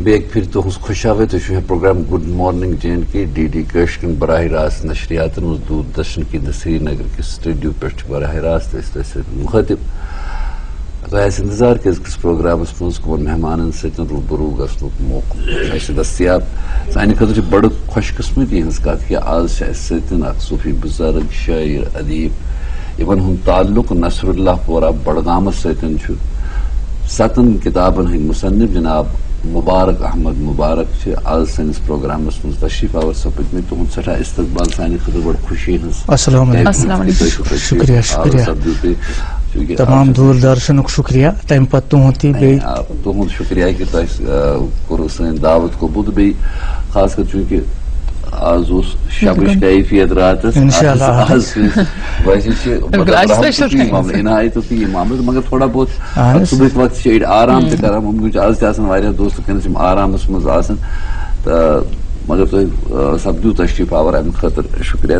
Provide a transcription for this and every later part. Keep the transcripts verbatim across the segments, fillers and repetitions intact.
بیٚیہِ اَکہِ پھِرِ تُہٕنٛز خۄش آمدید۔ تُہۍ چھِو ہیٚچھان programme good morning J and K D D Kashir کٮ۪ن براہ راست نشریاتن منٛز دوٗردرشن کہِ سرینگر کِس سٹوڈیو پٮ۪ٹھ چھِ براہ راست أسۍ تۄہہِ سۭتۍ مُخٲطِب۔ تۄہہِ آسہِ انتظار کہِ أزکِس پروگرامس منٛز کٕمن مہمانن سۭتۍ روٗبرو گژھنُک موقعہٕ چھُ اَسہِ دٔستیاب۔ سانہِ خٲطرٕ چھِ بڑٕ خۄش قسمتی ہٕنٛز کتھ کہِ آز چھِ اَسہِ سۭتۍ اکھ صوفی بزرگ، شٲعر، ادیب، یِمن ہُنٛد تعلق نصر اللہ پورہ بڈگامس سۭتۍ چھُ۔ ستن کتابن ہٕنٛدۍ مصنف جناب مبارک احمد مبارک چھِ آز سٲنِس پروگرامس منٛز تشریف آور سپٕدمٕتۍ۔ تُہُنٛد سٮ۪ٹھاہ استقبال سانہِ خٲطرٕ بڑٕ خوشی ہٕنٛز۔ السلام علیکم۔ السلام علیکم۔ تُہۍ چھِو تشریف شُکریہ، آور شُکریہ۔ سپدِو تُہۍ، چوٗنٛکہِ تمام آز چھِ دوٗر درشنُک شُکریہ، تمہِ پتہٕ تُہُنٛد تہِ بیٚیہِ۔ آ، تُہُنٛد شُکریہ کہِ تۄہہِ، آ، کوٚروٕ سٲنۍ دعوت قبوٗل تہٕ بیٚیہِ خاص کر چوٗنٛکہِ آز اوس شبٕچ بِلکُل۔ کیفیت راتس۔ انشاءاللہ۔ آز، آز چھِ أسۍ، وۄنۍ چھِ مطلب بِلکُل، آز چھِ رحمتُک تۄہہِ سۭتۍ یہِ معاملہٕ، عنایتُک یہِ معاملہٕ، مگر تھوڑا بہت اہن حظ۔ صُبحٕکۍ وقتہٕ چھِ أڑۍ آرام تہِ کران، مُمکِن چھُ آز تہِ آسان واریاہ دوست کٔرِتھ یِم آرامس منٛز آسان، تہٕ مگر تُہۍ، آ، سپدِو تشریف آور، امہِ خٲطرٕ شُکریہ۔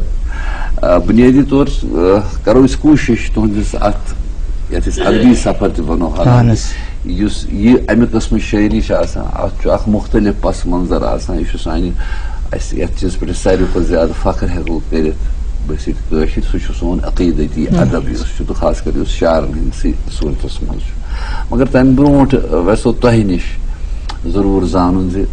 آ، بُنیٲدی طور، آ، کرو أسۍ کوٗشِش تُہنٛدِس اتھ، یتھ أسۍ ادبی سفر تہِ ونو، اہن حالانکہِ حظ۔ یُس یہِ امہِ قٕسمٕچ شٲعری چھِ آسان، اتھ چھُ اکھ مُختٔلِف پس منظر آسان۔ یہِ چھُ سانہِ، اسہِ یتھ چیٖزس پٮ۪ٹھ أسۍ ساروی کھۄتہٕ زیادٕ فخر ہٮ۪کو کٔرِتھ، بٔسِتھ کٲشِر، سُہ چھُ سون عقیٖدتی ادب یُس چھُ، تہٕ خاص کر یُس شاعرن ہٕنٛدسٕے صوٗرتس منٛز چھُ۔ مگر تمہِ برونٛٹھ، آ، وٮ۪ژھو تۄہہِ نِش ضروٗر زانُن زِ،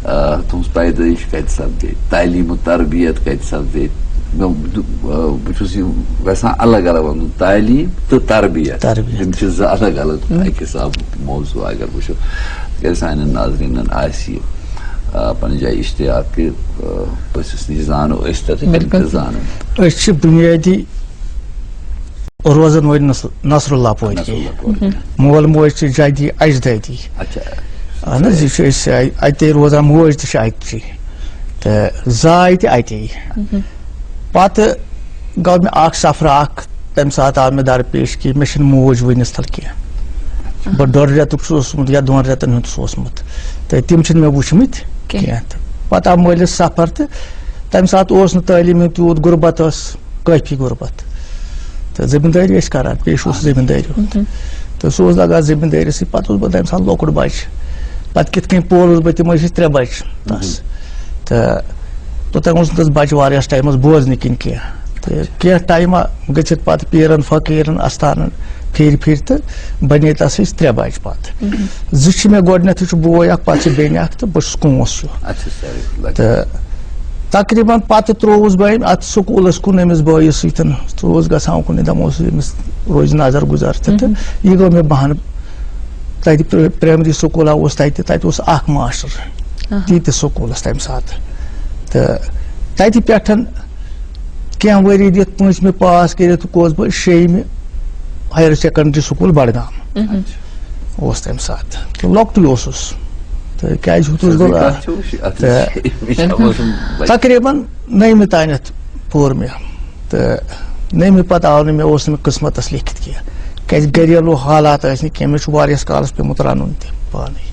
آ، تُہٕنٛز پیدٲیِش کتہِ سپدے، تعلیٖم و تربیت کتہِ سپدے۔ مےٚ، آ، بہٕ چھُس یہِ یژھان الگ الگ ونُن، تعلیٖم تہٕ تربیت۔ تربیت۔ یِم چھِ زٕ الگ الگ اکہِ حساب موضوع اگر وٕچھو، تِکیازِ سانٮ۪ن ناظریٖنن آسہِ یہِ، آ، پننہِ جایہِ اشتیاق کہِ، آ، بہٕ چھُس نہٕ یہِ زانو أسۍ تتہِ بِلکُل۔ تہِ زانو۔ أسۍ چھِ بُنیٲدی روزن وٲلۍ نصر-، نصر اللہ پورِ۔ نصر اللہ پورِ۔ مول موج چھِ جدی اجدادی۔ اچھا۔ اہن حظ، یہِ چھُ أسۍ اَ-، اَتے روزان، موج تہِ چھِ اَتچی تہٕ زاے تہِ اَتے۔ پتہٕ گوٚو مےٚ اکھ سفرا اکھ، تَمہِ ساتہٕ آو مےٚ درپیش کہِ مےٚ چھِنہٕ موج وُنِس تل کینٛہہ۔ بہٕ ڈۄڈ رٮ۪تُک چھُس اوسمُت یا دۄن رٮ۪تن ہُنٛد چھُس اوسمُت، تہٕ تِم چھِنہٕ مےٚ وٕچھمٕتۍ کینٛہہ۔ کینٛہہ۔ تہٕ پتہٕ آو مٲلِس سفر، تہٕ تَمہِ ساتہٕ اوس نہٕ تعلیٖم ہُنٛد تیوٗت غربت ٲس۔ کٲفی غربت۔ تہٕ زٔمیٖندٲری ٲسۍ کران، پیشہٕ اوس زٔمیٖندٲری ہُنٛد۔ تہٕ سُہ اوس لگان زٔمیٖندٲری سۭتۍ، پتہٕ اوسُس بہٕ تَمہِ ساتہٕ لۄکُٹ بچہٕ۔ پتہٕ کِتھ کٔنۍ پولُس بہٕ، تِم ٲسۍ أسۍ ترٛےٚ بچہٕ تَس۔ تہٕ توٚتام اوس نہٕ تَس بچہٕ واریاہَس ٹایمَس بوزنہٕ کِنۍ کینٛہہ۔ تہٕ کینٛہہ ٹایمہ گٔژھِتھ پتہٕ پیٖرن فقیٖرن استانن پھیٖرۍ پھیٖرۍ تہٕ بنے تَس أسۍ ترٛےٚ بچہٕ پتہٕ۔ زٕ چھِ مےٚ، گۄڈٕنیتھٕے چھُ بوے اکھ، پتہٕ چھِ بیٚنہِ اکھ تہٕ بہٕ چھُس کونٛس ہیوٗ۔ اچھا، سر، لگ- تہٕ تقریباً پتہٕ ترٛووُس بہٕ أمۍ اتھ سکوٗلس کُن أمِس بٲیِس سۭتۍ۔ سُہ اوس گژھان اُکُن، دپان اوس أمِس روزِ نظر گُزر تہِ۔ تہٕ یہِ گوٚو مےٚ بہانہٕ۔ تتہِ پر-، پرایمری سکوٗلا اوس تتہِ، تتہِ اوس اکھ ماسٹر تی تہِ سکوٗلس تمہِ ساتہٕ۔ تہٕ تتہِ پٮ۪ٹھ کینٛہہ ؤری دِتھ، پٲنٛژمہِ پاس کٔرِتھ گوس بہٕ شیٚیمہِ ہایر سیکنڈری سکوٗل بڈگام۔ اوس تمہِ ساتہٕ تہٕ لۄکٹُے اوسُس۔ تہٕ کیازِ ہیوٚتُس بہٕ؟ تہٕ تقریباً نٔیمہِ تانٮ۪تھ پوٚر مےٚ۔ تہٕ نٔیمہِ پتہٕ آو نہٕ مےٚ، اوس نہٕ مےٚ قٕسمتس لیکھِتھ کینٛہہ، کیازِ گریلو حالات ٲسۍ نہٕ کینٛہہ۔ مےٚ چھُ واریاہس کالس پیوٚمُت رنُن تہِ پانے۔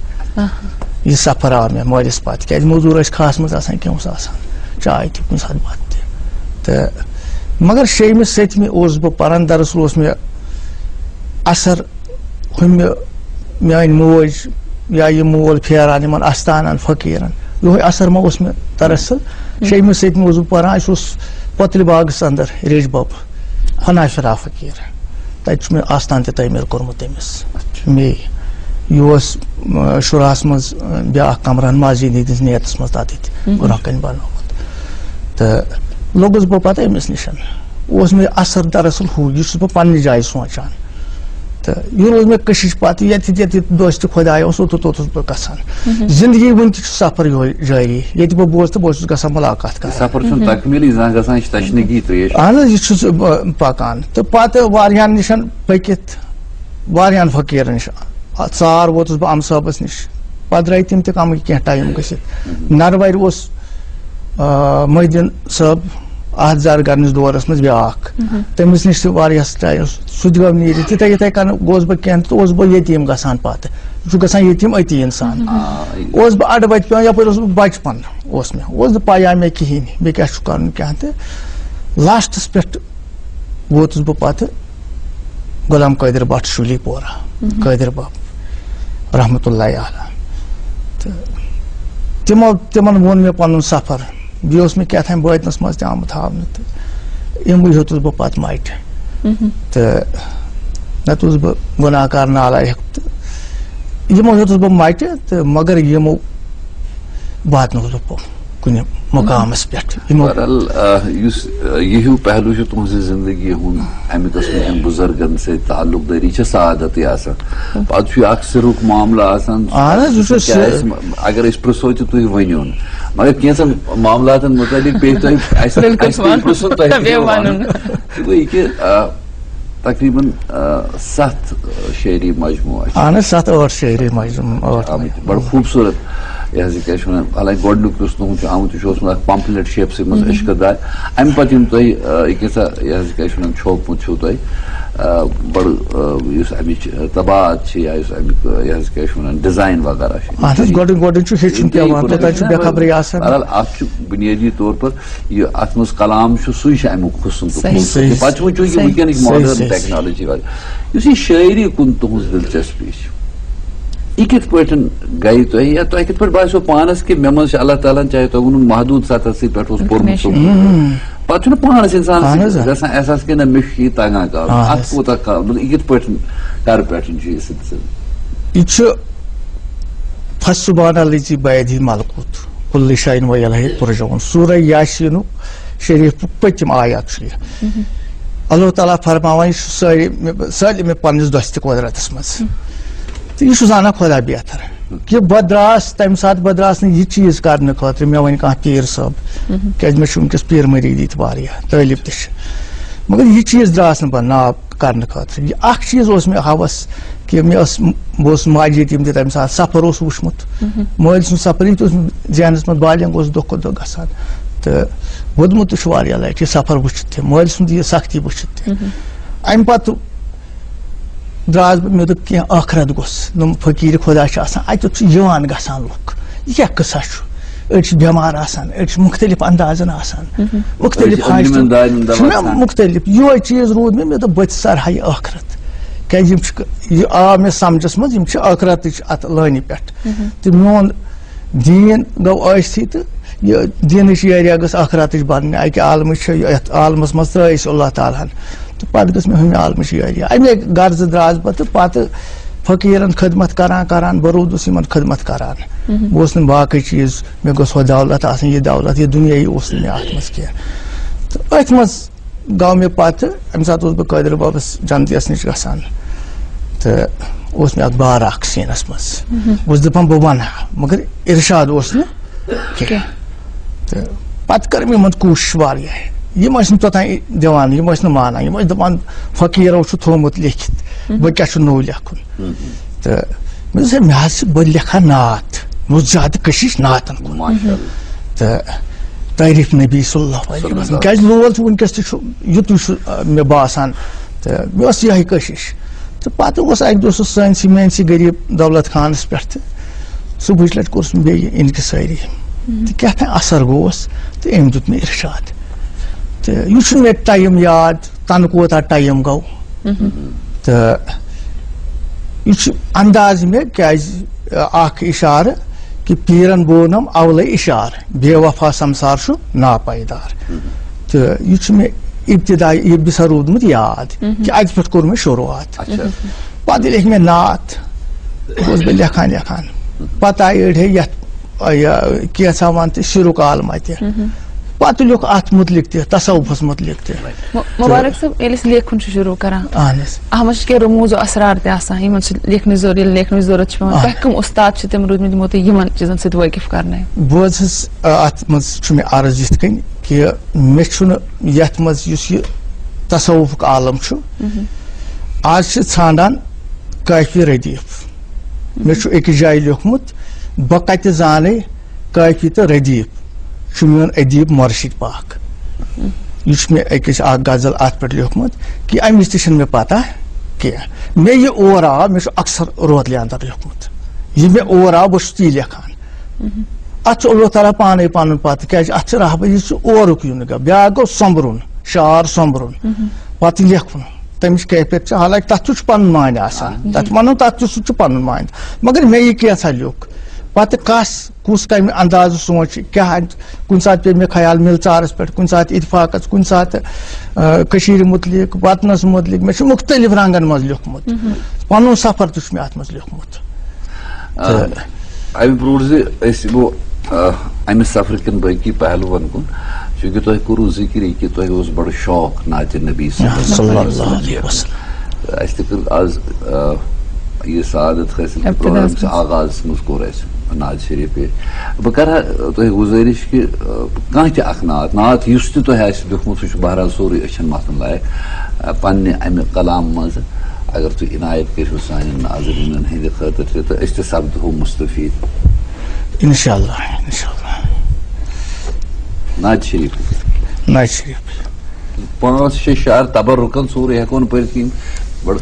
یہِ سفر آو مےٚ مٲلِس پتہٕ، کیازِ موٚزوٗر ٲسۍ کھاہس منٛز آسان، کینٛہہ اوس آسان، چاے تہِ کُنہِ ساتہٕ بتہٕ تہِ۔ تہٕ مگر شیٚیمہِ ستمہِ اوسُس بہٕ پران، دراصل اوس مےٚ اثر ہُمہِ، میٲنۍ موج یا یہِ مول پھیران یِمن استانن فقیٖرن، یِہوے اثر ما اوس مےٚ؟ دراصل شیٚیمہِ ستمہِ اوسُس بہٕ پران، اَسہِ اوس پۄتلہِ باغس اندر ریٚجۍ بب حنافرا فقیٖر، تتہِ چھُ مےٚ آستان تہِ تعمیٖر کوٚرمُت تٔمِس۔ مے یہِ اوس، اۭں، شُراہس منٛز، اۭں، بیٛاکھ کمرہ مسجد ہٕنٛدِس نیتس منٛز تتٮ۪تھ برونٛہہ کنہِ بنوومُت۔ تہٕ لوٚگُس بہٕ پتہٕ أمِس نِش۔ اوس مےٚ اثر دراصل ہُہ، یہِ چھُس بہٕ پننہِ جایہِ سونٛچان۔ تہٕ یہِ روٗز مےٚ کٔشِش پتہٕ، ییٚتہِ ییٚتہِ دوستہِ خۄدایا اوس، اوٚتَتھ اوٚتَس بہٕ گژھان۔ زندگی وُنہِ تہِ چھُ سفر یِہوٚے جٲری، ییٚتہِ بہٕ بوزٕ تہٕ بہٕ اوسُس گژھان مُلاقات کران۔ سفر چھُنہٕ تکمیٖلٕے زانٛہہ گژھان، یہِ چھِ تشنگی ترٛیش۔ اہن حظ، یہِ چھُس بہٕ پکان۔ تہٕ پتہٕ واریاہن نِشن پٔکِتھ، واریاہن فقیٖرن نِش، ژار ووتُس بہٕ امہٕ صٲبس نِش۔ پتہٕ درٛاے تِم تہِ کمٕے کینٛہہ ٹایم گٔژھِتھ۔ نروَرِ اوس، آ، محی الدین صٲب، احد زرگرنِس دورس منٛز بیٛاکھ۔ تٔمِس نِش تہِ واریاہس ٹایمس، سُہ تہِ گوٚو نیٖرِتھ۔ تِتھے، یِتھے کٔنۍ گوس بہٕ کینٛہہ تہٕ اوس بہٕ یتیٖم گژھان پتہٕ۔ یہِ چھُ گژھان یتیٖم أتی انسان۔ اوس بہٕ اڈٕ وتہِ پٮ۪وان، یپٲرۍ اوس بہٕ بچپن، اوس مےٚ، اوس نہٕ پَیی مےٚ کِہیٖنۍ، مےٚ کیٛاہ چھُ کرُن کیٛاہ تہٕ۔ لاسٹس پٮ۪ٹھ ووتُس بہٕ پتہٕ غلام قٲدر بٹ شُلی پورہ، قٲدر بب رحمتہ اللہ علیہ۔ تِمو تِمن ووٚن مےٚ پنُن سفر، بیٚیہِ اوس مےٚ کیٛاہ تام بٲطنس منٛز تہِ آمُت ہاونہٕ، تہٕ یِموٕے ہیوٚتُس بہٕ پتہٕ مٹہِ۔ تہٕ نتہٕ اوسُس بہٕ گُناہ کار نالایق، تہٕ یِمو ہیوٚتُس بہٕ مٹہِ، تہٕ مگر یِمو واتنووُس بہٕ پو-، کُنہِ مقامس پٮ۪ٹھ۔ یِمو بہرحال، آ، یُس، آ، یہِ ہیوٗ پہلو چھُ تُہنٛزِ زندگی ہُنٛد، امہِ قٕسمہٕ ہٕنٛدۍ بُزرگن سۭتۍ تعلق دٲری چھےٚ سعادتٕے آسان۔ پتہٕ چھُ یہِ اکھ سِرُک معاملہٕ آسان۔ اہن حظ، یہِ چھُ کیٛاہ سِر۔ آسہِ، اگر أسۍ پرٛژھو تہِ تُہۍ ؤنِو نہٕ، مگر کینٛژن معاملاتن مُتعلق پیٚیہِ تۄہہِ، اَسہِ، بِلکُل اَسہِ پیٚیہِ وَنُن۔ پرٛژھُن، تۄہہِ تۄہہِ پیٚیہِ پیٚیہِ وَنُن۔ وَنُن۔ یہِ گوٚو یہِ کہِ، آ، تقریباً، آ، ستھ، آ، شعری مجموعہ چھِ۔ اہن حظ، ستھ ٲٹھ شعری مجموعہ، ٲٹھ آمٕتۍ۔ مجموعہ۔ بڑٕ خوٗبصوٗرت، یہِ حظ یہِ کیٛاہ چھِ وَنان، حالانکہِ گۄڈٕنیُک یُس تُہُنٛد چھُ آمُت، یہِ چھُ اوسمُت اکھ پمفلیٹ شیپ سۭتۍ منٛز عشقہٕ دار۔ اَمہِ پتہٕ یِم تۄہہِ، آ، یہِ کیٛاہ سا، یہِ حظ یہِ کیٛاہ چھِ وَنان، چھوپمُت چھُو تۄہہِ، آ، بڑٕ، آ، یُس اَمِچ، آ، طباعت چھِ یا یُس اَمیُک، آ، یہِ حظ یہِ کیٛاہ چھِ وَنان، ڈِزاین وغیرہ چھِ۔ اَتھ حظ گۄڈٕ، گۄڈٕ چھُ ہیٚچھُن یہِ پیٚوان، گۄڈٕ توٚتام چھُ چھُنہ بے خبرٕے آسان۔ بہرحال، اَتھ چھُ بُنیٲدی طور پر یہِ اَتھ منٛز کلام چھُ، سُے چھُ اَمیُک حُسن تہٕ صحیح۔ خوٗبصوٗرتی۔ صحیح۔ پَتہٕ چھُ وۄنۍ چوٗنٛکہِ صحیح۔ وٕنکیٚنٕچ صحیح، modern صحیح۔ Technology وغیرہ، یُس یہِ شٲعری کُن تُہٕنٛز دِلچسپی چھِ، یہِ کِتھ پٲٹھۍ گٔیہِ تۄہہِ، یا تۄہہِ کِتھ پٲٹھۍ باسیو پانَس کہِ مےٚ منٛز چھِ اللہ تعالیٰ ہَن، چاہے تۄہہِ ووٚنوُ محدوٗد سطحَسٕے پٮ۪ٹھ اوس پوٚرمُت، انفارمیشن۔ پَتہٕ چھُنہٕ پانَس اِنسانَس اہن حظ، آ۔ گژھان احساس کہِ نہ، مےٚ چھُ یہِ تَگان کَرُن، اہن اَتھ حظ۔ کوٗتاہ کَرُن، مطلب، یہِ کِتھ پٲٹھۍ، کَرٕ پٮ۪ٹھ چھُ یہِ سِلسِلہٕ؟ یہِ چھُ فسبحان الذی بیدہ ملکوت کل شیء و الیہ ترجعون۔ سورہ یاسینُک شریف پٔتِم آیات چھُ یہِ۔ اللہ تعالیٰ فرماوان، یہِ چھُ سٲری، سٲلِم پننِس دۄستہِ قۄدرتس منٛز۔ تہٕ یہِ چھُ زانان خۄدا بہتر۔ کہِ بہٕ درٛاس، تَمہِ ساتہٕ بہٕ درٛاس نہٕ یہِ چیٖز کرنہٕ خٲطرٕ، مےٚ وَنہِ کانٛہہ پیٖر صٲب، کیٛازِ مےٚ چھُ وٕنکیٚس پیٖر مٔریٖدی تہِ واریاہ، طٲلب تہِ چھِ۔ مگر یہِ چیٖز درٛاس نہٕ بہٕ ناو کرنہٕ خٲطرٕ۔ یہِ اکھ چیٖز اوس مےٚ ہوس کہِ مےٚ ٲس، بہٕ اوسُس ماجہِ یتیٖم تہِ تَمہِ ساتہٕ، سفر اوس وُچھمُت۔ مٲلۍ سُنٛد سفر، یہِ تہِ اوس مےٚ ذہنس منٛز، بالینغ اوس دۄہ کھۄتہٕ دۄہ گژھان۔ تہٕ ووٚدمُت تہِ چھُ واریاہ لٹہِ یہِ سفر وُچھِتھ تہِ، مٲلۍ سُنٛد یہِ سختی وُچھِتھ تہِ۔ اَمہِ پتہٕ درٛاس بہٕ، مےٚ دوٚپ، کینٛہہ ٲخرت گوٚژھ، دوٚپُم، فقیٖر خۄدا چھُ آسان، اَتیُک چھُ یِوان گژھان لُکھ، یہِ کیٛاہ قٕصہ چھُ؟ أڑۍ چھِ بٮ۪مار آسان، أڑۍ چھِ مُختٔلِف اندازن آسان، مُختٔلِف أڑۍ چھِ أنٛدرِمٮ۪ن حاجتن دارٮ۪ن دوا چھُنہ ژھانٛڈان۔ مُختٔلف۔ یِہوٚے چیٖز روٗد مےٚ، مےٚ دوٚپ، بہٕ تہِ ژارٕ ہا یہِ ٲخرت، کیٛازِ یِم چھِ، یہِ آو مےٚ سمجھس منٛز، یِم چھِ ٲخرتٕچ اَتھ لٲنہِ پٮ۪ٹھ۔ تہٕ میون دیٖن گوٚو ٲسۍتھٕے، تہٕ یہِ دیٖنٕچ یٲریا گٔژھ ٲخرتٕچ بنٕنۍ۔ اَکہِ عالمٕچ چھِ، یَتھ عالمس منٛز ترٛٲے أسۍ اللہ تعالیٰ ہن، تہٕ پتہٕ گٔژھ مےٚ ہُمہِ عالمٕچ یٲریا۔ اَمے غرضہٕ درٛاس بہٕ، تہٕ پتہٕ فقیٖرن خدمت کران کران، بہٕ روٗدُس یِمن خدمت کران۔ بہٕ اوسُس نہٕ باقٕے چیٖز، مےٚ گوٚژھ ہۄ دولت آسٕنۍ، یہِ دولت، یہِ دُنیاہی اوس نہٕ مےٚ اَتھ منٛز کینٛہہ۔ تہٕ أتھۍ منٛز گوٚو مےٚ پتہٕ، اَمہِ ساتہٕ اوسُس بہٕ قٲدر بابس جنتیَس نِش گژھان، تہٕ اوس مےٚ اکھ بار اکھ سیٖنس منٛز۔ بہٕ اوسُس دَپان، بہٕ وَنہٕ ہا، مگر اِرشاد اوس نہٕ کینٛہہ۔ تہٕ پتہٕ کٔر مےٚ یِمن کوٗشِش واریاہ۔ یِم ٲسۍ نہٕ توٚتام دِوان، یِم ٲسۍ نہٕ مانان، یِم ٲسۍ دَپان، فقیٖرو چھُ تھوٚومُت لیکھِتھ، وۄنۍ کیٛاہ چھُ نوٚو لیکھُن؟ تہٕ مےٚ دوٚپ، ہے، مےٚ حظ چھِ، بہٕ لیکھٕ ہا نعت، مےٚ اوس زیادٕ کٔشِش نعتن کُن۔ ماشاءاللہ۔ تہٕ تعریف نبی صلی اللہ علیہ وسلم۔ کیٛازِ لول چھُ وٕنکیٚس تہِ چھُ، یُتُے چھُ، آ، مےٚ باسان۔ تہٕ مےٚ ٲس یِہے کٔشِش۔ تہٕ پتہٕ اوس اکہِ دۄہ سُہ سٲنۍسٕے میٛٲنۍسٕے غریٖب دولت خانس پٮ۪ٹھ تہٕ صُبحٕچ لٹہِ کوٚرُس مےٚ بیٚیہِ انکسٲری۔ تہٕ کیٛاہ تام اثر گوس تہٕ أمۍ دیُت مےٚ ارشاد۔ تہٕ یہِ چھُنہٕ مےٚ ٹایم یاد، تَنہٕ کوتاہ ٹایم گوٚو۔ تہٕ یہِ چھُ انداز مےٚ، کیٛازِ، اکھ اشارٕ کہِ پیٖرن بونم اولے اشارٕ، بے وفا سمسار چھُ ناپایدار۔ تہٕ یہِ چھُ مےٚ ابتدائی، یہِ بہٕ سا روٗدمُت یاد کہِ اَتہِ پٮ۪ٹھ کوٚر مےٚ شروٗعات۔ اچھا۔ پتہٕ ییٚلہِ مےٚ نعت اوسُس بہٕ لیکھان لیکھان، پتہٕ آیہِ أڑۍ ہے یتھ، آ، یہِ کینٛژھا ون تہٕ سِرُک عالم اتہِ۔ پتہٕ لیوٚکھ اتھ مُتعلق تہِ، تصوفس مُتعلق تہِ۔ م-، مبارک صٲب، ییٚلہِ أسۍ لیکھُن چھِ شروٗع کران، اہن حظ۔ اتھ منٛز چھِ کینٛہہ رموز و اسرار تہِ آسان، یِمن چھِ لیکھنٕچ ضروٗرت، ییٚلہِ لیکھنٕچ ضروٗرت چھِ پٮ۪وان۔ آ۔ تۄہہِ کٕم استاد چھِ تِم روٗدمٕتۍ یِمو تۄہہِ یِمن چیٖزن سۭتۍ وٲقف کرنٲے؟ بہٕ حظ چھُس، آ، اتھ منٛز چھُ مےٚ عرض یِتھ کٔنۍ کہِ مےٚ چھُنہٕ یتھ منٛز یُس یہِ تصوفُک عالم چھُ، از چھِ ژھانڈان کٲفی ردیف۔ مےٚ چھُ أکِس جایہِ لیوٚکھمُت، بہٕ کتہِ زانے کٲفی تہٕ ردیف، چھُ میون ادیب مرشد پاک۔ یہِ چھُ مےٚ أکِس اکھ غزل اتھ پٮ۪ٹھ لیوٚکھمُت کہِ امِچ تہِ چھَنہٕ مےٚ پتہ کینٛہہ۔ مےٚ یہِ اور آو، مےٚ چھُ اکثر روتلہِ اندر لیوٚکھمُت۔ یہِ مےٚ اور آو، بہٕ چھُس تی لیکھان۔ اتھ چھُ اللہ تعالیٰ پانے پنُن پتہ، کیازِ اتھ چھُ رہبر، یہِ چھُ اورُک یُن گا-، بیاکھ گوٚو سۄمبرُن، شعر سۄمبرُن، پتہٕ لیکھُن۔ تمِچ کیفیت چھِ، حالانکہ تتھ تہِ چھُ پنُن معنی آسان۔ آ۔ تتھ ونو، تتھ تہِ چھُ پنُن معنی۔ مگر مےٚ یہِ کینٛژھا لیوٚکھ، پتہٕ کس کُس کمہِ اندازٕ سونٛچہِ، کیٛاہ اَتہِ، کُنہِ ساتہٕ پیٚیہِ مےٚ خیال مِلژارس پٮ۪ٹھ، کُنہِ ساتہٕ اتفاقس، کُنہِ ساتہٕ، آ، کٔشیٖرِ مُتعلق، وطنس مُتعلق۔ مےٚ چھُ مُختٔلِف رنٛگن منٛز لیوٚکھمُت۔ پنُن سفر تہِ چھُ مےٚ اتھ منٛز لیوٚکھمُت۔ آ، تہٕ اَمہِ برونٛٹھ زِ أسۍ یِمو، آ، اَمہِ سفرٕ کٮ۪ن باقی پہلوَن کُن، چوٗنٛکہِ تۄہہِ کوٚروٕ ذِکرٕے کہِ تۄہہِ اوس بڑٕ شوق نعتِ نبی صلی اللہ صلی علیہ اللہ وسلم۔ علیہ وسلم۔ تہٕ اَسہِ تہِ کٔر آز، آ، یہِ سعادت حٲصِل کہِ ابتداہَس پروگرام کِس منٛز۔ آغازَس منٛز کوٚر اَسہِ نعت شریٖف پیش۔ بہٕ کَرٕ ہا تۄہہِ گُزٲرِش کہِ، آ، کانٛہہ تہِ اَکھ نعت، نعت یُس تہِ تۄہہِ آسہِ لیوٚکھمُت، سُہ چھُ بہرحال سورُے أچھَن مَتھُن لایق، آ، پنٛنہِ اَمہِ کلام منٛز۔ اگر تُہۍ عنایت کٔرِو سانٮ۪ن ناظریٖنَن ہٕنٛدِ خٲطرٕ تہِ، تہٕ أسۍ تہِ سپدہو مستفید۔ انشاءاللہ، انشاءاللہ۔ نعت شریٖف۔ نعت شریٖف۔ پانٛژھ شےٚ شعر تبرکن سورُے ہٮ۪کو نہٕ پٔرِتھ کِہیٖنۍ۔ بڑٕ۔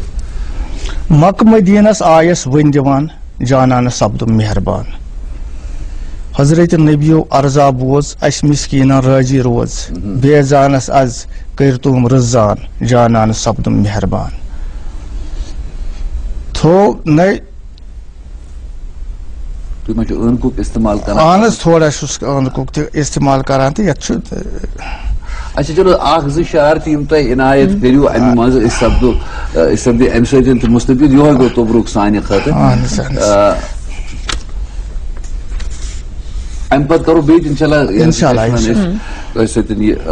مکہ مدینس آیس وٕنۍ دِوان، جانانس سپدُم مہربان۔ حضرت نبیو عرضا بوز، اسہِ مسکینن رٲضی روز۔ مہم۔ بے زانس از کٔرۍ تُم رٕژ زان، جانانس سپدُم مہربان۔ تھو نَے۔ تُہۍ ما چھِو ٲنکُک استعمال کران؟ اہن حظ، تھوڑا چھُس ٲنکُک تہِ استعمال کران تہٕ یتھ چھُ۔ اچھا، چلو، اکھ زٕ شعر تہِ یِم تۄہہِ عنایت کٔرِو، امہِ منٛز أسۍ سپدو، أسۍ سپدِ امہِ سۭتۍ تہِ مستفید۔ یِہوے گوٚو توبرُک سانہِ خٲطرٕ۔ اہن حظ، اہن حظ۔ آ، امہِ پتہٕ کرو بیٚیہِ تہِ انشاءاللہ، یہِ انشاءاللہ، أسۍ انشاءاللہ۔ تۄہہِ سۭتۍ یہِ، آ،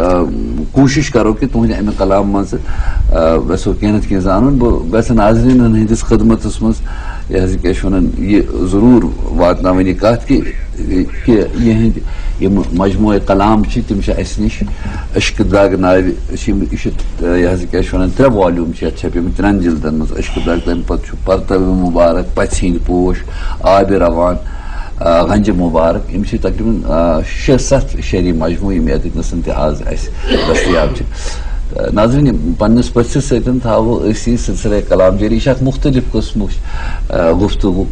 کوٗشِش کرو کہِ تُہنٛدِ امہِ کلام منٛز، آ، ویژھو کینٛہہ نتہٕ کینٛہہ زانُن۔ بہٕ گژھٕ ناظریٖنن ہٕنٛدِس خدمتس منٛز، یہِ حظ، کیٛاہ چھِ ونان، یہِ ضروٗر واتناوٕنۍ یہِ کتھ کہِ، کہِ یِہنٛدۍ یِم مجموعہ کلام چھِ، تِم چھِ اسہِ نِش۔ عشق داغ ناوِ چھِ یِم، یہِ چھِ، آ، یہِ حظ، کیٛاہ چھِ ونان، ترٛےٚ volume چھِ یتھ چھپیمٕتۍ ترٛٮ۪ن جلدن منٛز۔ عشق داغ، تمہِ پتہٕ چھُ پرتو مبارک، پژھِ ہٕنٛدۍ پوش، آبِ روان، آ، غنجہِ مبارک۔ یِم چھِ تقریباً، آ، شےٚ ستھ شعری مجموعہٕ، یِم ییٚتہِ نَسَن تہِ آز اَسہِ دٔستیاب چھِ۔ آ، ناظریٖن، پننِس پٔژھِس سۭتۍ تھاوو أسۍ یہِ سلسلہ کلام جٲری۔ یہِ چھِ اکھ مُختٔلِف قٕسمٕچ، آ، گفتگو،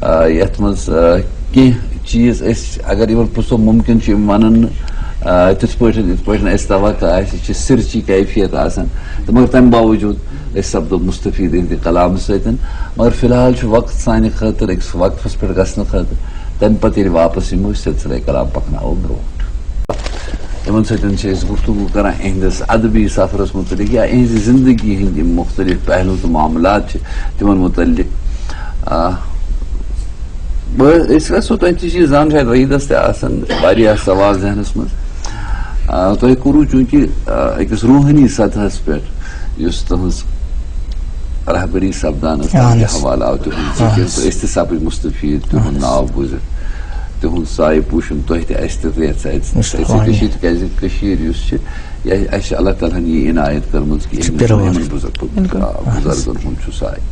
آ، یَتھ منٛز، آ، کینٛہہ چیٖز أسۍ اگر یِمن پرٛژھو، مُمکِن چھُ یِم وَنَن نہٕ، آ، تِتھ پٲٹھۍ، یِتھ پٲٹھۍ اَسہِ توقع آسہِ۔ یہِ چھِ سِرچی کیفیت آسان۔ تہٕ مگر تَمہِ باوجوٗد أسۍ سپدو مستفید یِہنٛدِ کلامہٕ سۭتۍ۔ مگر فی الحال چھُ وقت سانہِ خٲطرٕ أکِس وقفس پٮ۪ٹھ گژھنہٕ خٲطرٕ۔ تَمہِ پتہٕ ییٚلہِ واپس یِمو، أسۍ سلسلہ کلام پکناوو برونٛٹھ۔ یِمن سۭتۍ چھِ أسۍ گفتگو کران یِہنٛدِس ادبی سفرس مُتعلق یا یِہنٛزِ زندگی ہٕنٛدۍ یِم مُختٔلِف پہلو تہٕ معاملات چھِ تِمن مُتعلق۔ آ، بہٕ، أسۍ یژھو تۄہہِ تہِ چھِ یہِ زانُن، شاید وحیدس تہِ آسن واریاہ سوال ذہنس منٛز۔ آ، تۄہہِ کوٚروٕ چوٗنٛکہِ، آ، أکِس روحٲنی سطحس پٮ۪ٹھ یُس تُہٕنٛز رہبری سپدان ٲس، تَتھ اہن تہِ حظ۔ حوالہٕ آو تِہُنٛد اہن ذِکِر حظ۔ تہٕ أسۍ تہِ سپٕدۍ مُستفید تِہُنٛد اہن حظ۔ ناو بوٗزِتھ، تِہُنٛد سایہِ پوٗشُن تۄہہِ تہِ اَسہِ تہِ تہٕ یَتھ سایہِ مُستفید سۭتۍ۔ وانی۔ کٔشیٖرِ، تِکیٛازِ کٔشیٖر یُس چھِ، یہِ اَسہِ چھِ اللہ تعالیٰ ہَن یہِ عنایت کٔرمٕژ کہِ چھِ أمِس پِرٕ وٲرۍ۔ یِمَن بُزرگ، بِلکُل۔ آ، اہن حظ۔ بُزرگَن ہُنٛد چھُ سایہِ۔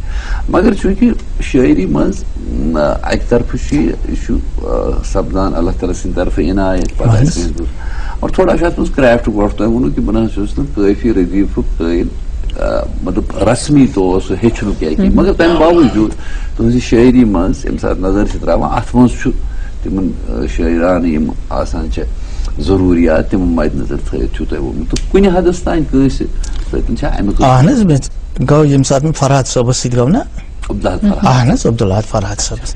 مگر چوٗنٛکہِ شٲعری منٛز، نہ، اَکہِ طرفہٕ چھُ یہِ، یہِ چھُ، آ، سپدان اللہ تعالیٰ سٕنٛدِ طرفہٕ عنایت، پَتہٕ اہن آسہِ حظ۔ کٲنٛسہِ بُزرگ۔ اور تھوڑا چھُ اَتھ منٛز craft گۄڈٕ تۄہہِ ووٚنوٕ کہِ بہٕ نہ حظ چھُس نہٕ کٲفی ردیٖفُک قٲیِل، آ، مطلب رسمی طور سُہ ہیٚچھنُک یا کینٛہہ۔ مگر تَمہِ باوجوٗد تُہٕنٛزِ شٲعری منٛز ییٚمہِ ساتہٕ نظر چھِ ترٛاوان، اَتھ منٛز چھُ تِمَن، آ، شٲعرانہٕ یِم آسان چھِ ضروٗریات، تِم مَدِ نظر تھٲوِتھ چھُو تۄہہِ ووٚنمُت۔ تہٕ کُنہِ حدس تام کٲنٛسہِ سۭتۍ چھا اَمیُک اہن حظ، مےٚ گوٚو ییٚمہِ ساتہٕ مےٚ فرحت صٲبَس سۭتۍ گوٚو نا۔ عبدالحد فرحت۔ اہن حظ، عبدالحد فرحت صٲبَس۔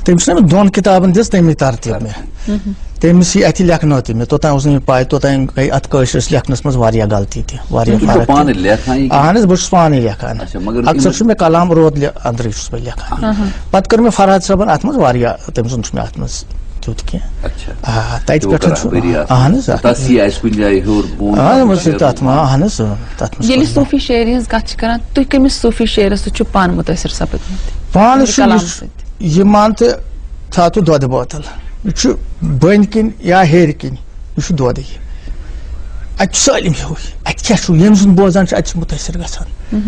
تٔمۍ چھُنہ مےٚ دۄن کِتابَن دِژ تَمی ترتیٖب مےٚ۔ تٔمِس یہِ اَتھِ لیکھنٲو تہِ مےٚ، توٚتام اوس نہٕ مےٚ پَے، توٚتام گٔے اَتھ کٲشرِس لیکھنَس منٛز واریاہ غلطی تہِ، واریاہ تُہۍ چھِو فرق تہِ۔ پانہٕ لیکھان یہِ؟ اہن حظ، بہٕ چھُس پانَے لیکھان۔ اچھا، مگر اکثر یِمَن چھُ مےٚ کلام روت لے-، أنٛدرٕے چھُس بہٕ لیکھان۔ اہن۔ پَتہٕ کٔر مےٚ فرحت صٲبَن اَتھ منٛز واریاہ، تٔمۍ سُنٛد چھُ مےٚ اَتھ منٛز تیُتھ کینٛہہ۔ اچھا۔ آ، تَتہِ تیوٗت پٮ۪ٹھ چھُ، رہبری آسان۔ اہن حظ، آ۔ تَس یی آسہِ کُنہِ جایہِ ہیوٚر بۄن۔ آ، تَتھ منٛز چھِ تَتھ منٛز، اہن حظ، آ، تَتھ منٛز ییٚلہِ کُنہِ صوٗفی شٲعری ہٕنٛز کَتھ چھِ کَران، تُہۍ کٔمِس صوٗفی شٲعرَس سۭتۍ چھِو پانہٕ مُتٲثِر سَپٕدمٕتۍ؟ پانہٕ چھُ کَلام یُس سۭتۍ۔ یہِ مان تہٕ تھاو تہٕ دۄدٕ بٲتَل۔ یہِ چھُ بٔنۍ کِنۍ یا ہیٚرِ کِنۍ، یہِ چھُ دۄدٕے۔ اَتہِ چھُ سٲلِم ہیوٗ۔ اَتہِ کیٛاہ چھُ؟ ییٚمۍ سُنٛد بوزان چھُ، اَتہِ چھُ مُتٲثِر گژھان۔